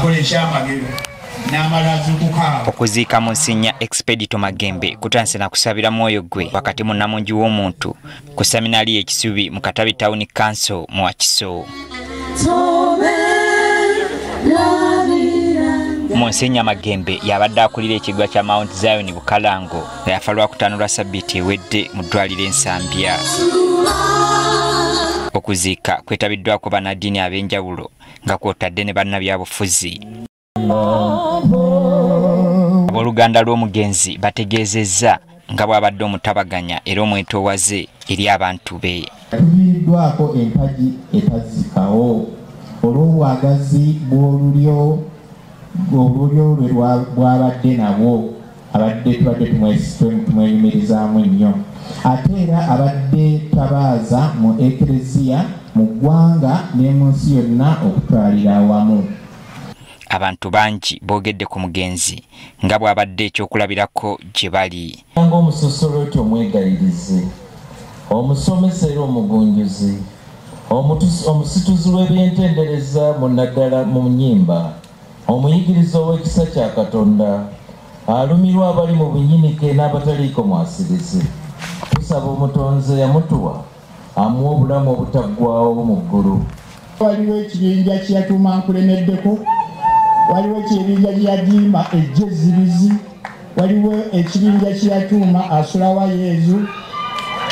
Okukola ekyamagero n'amala azuukuka. Okuziika Monsignor Expedito Magembe kutandise na kusabira mwoyo gwe wakati mu nnamungi w'omuntu ku seminari y'e Kisubi mu Katabi Town Council mu Wakiso. Monsignor Magembe yabadde akulira ekiggwa kya Mount Zion Bukalango nga yafa Lwakutaano lwa Ssabbiiti ewedde mu ddwaliro e Nsambya. Okuziika kwetabiddwako bannaddiini ab'enjawulo nga kw'otadde ne bannabyabufuzi. Abooluganda lw'omugenzi bategeezezza nga bw'abadde omutabaganya era omwetoowaze eri abantu be. Tuviiriddwako empagi etazikawo olw'obwagazi bw'olulyo lwe bw'abadde nabwo, abadde tubadde tumwenyumirizaamu nnyo. Ate era abadde tabaaza mu Ekereziya, mu ggwanga ne mu nsi yonna okutwalira awamu. Abantu bangi boogedde ku mugenzi nga bw'abadde ekyokulabirako gye bali. Ng'omusosoloti omwegayirizi, omusomesa era omugunjuzi, omusituzi w'ebyentendereza mu naddala mu nnyimba, omuyigiriza ow'ekisa kya Katonda, alumirwa abali mu bunyinike n'abataliiko mwasirizi. Tusaba Omutonzi yamutuwa amuwa obulamu obutaggwaawo mu ggulu. Waliwo ekibinja kye yatuuma nkulemeddeko, waliwo ekibinja kye yadiima ejjezibizi, waliwo ekibinja kye yatuuma asulawa Yezu,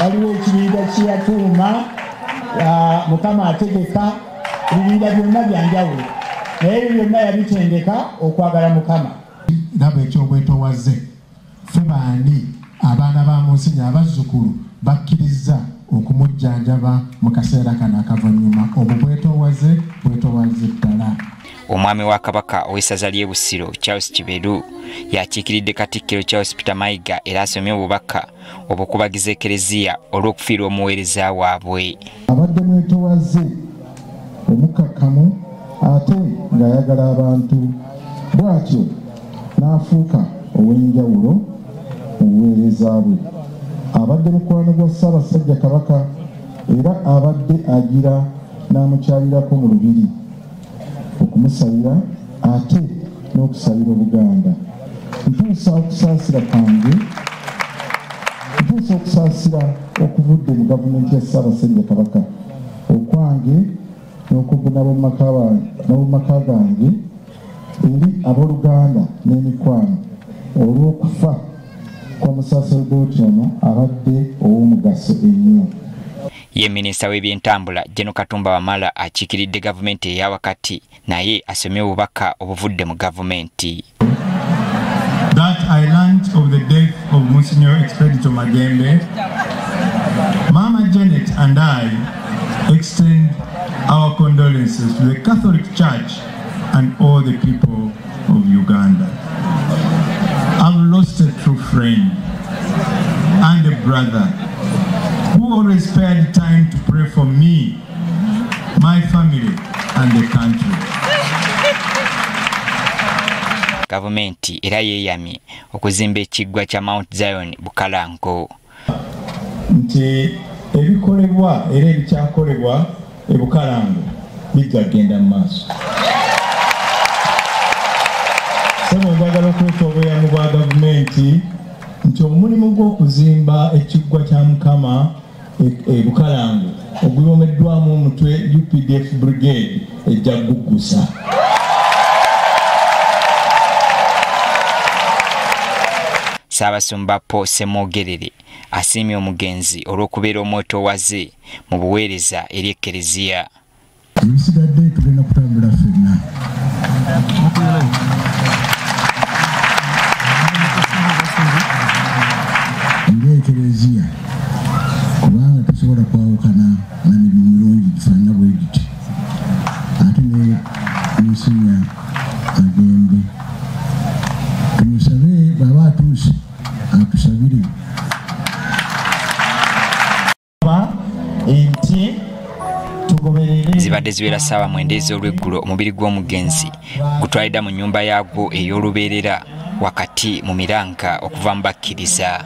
waliwo ekibinja kye yatuuma Mukama ategeka. Ebibinja byonna bya njawulo, naye ebyo byonna yabitendeka okwagala Mukama. Ndaba ekyobwetoowaze, ffe baani abaana ba Monsignor abazzukulu bakkiriza okumujjanjaba mu kaseera kano akavannyuma. Obwo bwetoowaze bwetoowaze ddala. Omwami wa Kabaka ow'essaza ly'e Busiro Charles Kiberu yakiikiridde Katikkiro Charles Peter Mayiga era asomye obubaka obukubagiza Ekereziya olw'okufiirwa omuweereza waabwe. Abadde mwetoowaze, omukkakkamu ate ng'ayagala abantu, bw'atyo n'afuuka ow'enjawulo mu buweereza bwe. Abadde mukwano gwa Ssaabasajja Kabaka era abadde agira n'amukyalirako mu lubiri okumusabira ate n'okusabira Obuganda. Ntuusa okusaasira kwange, ntuusa okusaasira okuvudde mu gavumenti ya Ssaabasajja Kabaka okwange n'okuvuna n'ab'omu gange eri abooluganda n'emikwano olw'okufa kwa musaserdooti ono abadde ow'omugaso ennyo. Ye minisita w'ebyentambula Gen. Katumba Wamala akiikiridde gavumenti eya wakati naye asomye obubaka obuvudde mu gavumenti. That I learned of the death of Monsignor Expedito Magembe, Mama Janet and I extend our condolences to the Catholic Church and all the people of Uganda. I've lost a true friend and a brother who always spared time to pray for me, my family, and the country. Gavumenti era yeeyamye okuzimba ekiggwa kya Mount Zion Bukalango. Nti ebikolebwa era ebikyakolebwa e Bukalango bijja kugenda mu maaso. Ssebo njagala okuleeta obweyamu bwa gavumenti nti omulimu gw'okuzimba ekiggwa kya Mukama e Bukalango oguyomeddwamu omutwe UPDF Brigade ejja kuguggusa. Ssaabasumba Paul Ssemwogerere asiimye omugenzi olw'okubeera omwetoowaze mu buweereza eri Ekereziya. Ebisigadde tugenda kutambula ffenna. Ng'Ekereziya, kubanga tosobola kwawukana na mirimu mirungi gifaanana bwe giti, ate ne Monsignor Magembe tumusabe bw'aba atuuse atusabire. Nti tugoberere. Zibadde ziwera 9:00 ez'olweggulo omubiri gw'omugenzi gutwalidda mu nnyumba yaagwo ey'olubeerera wakati mu miranga okuva mu bakkiriza.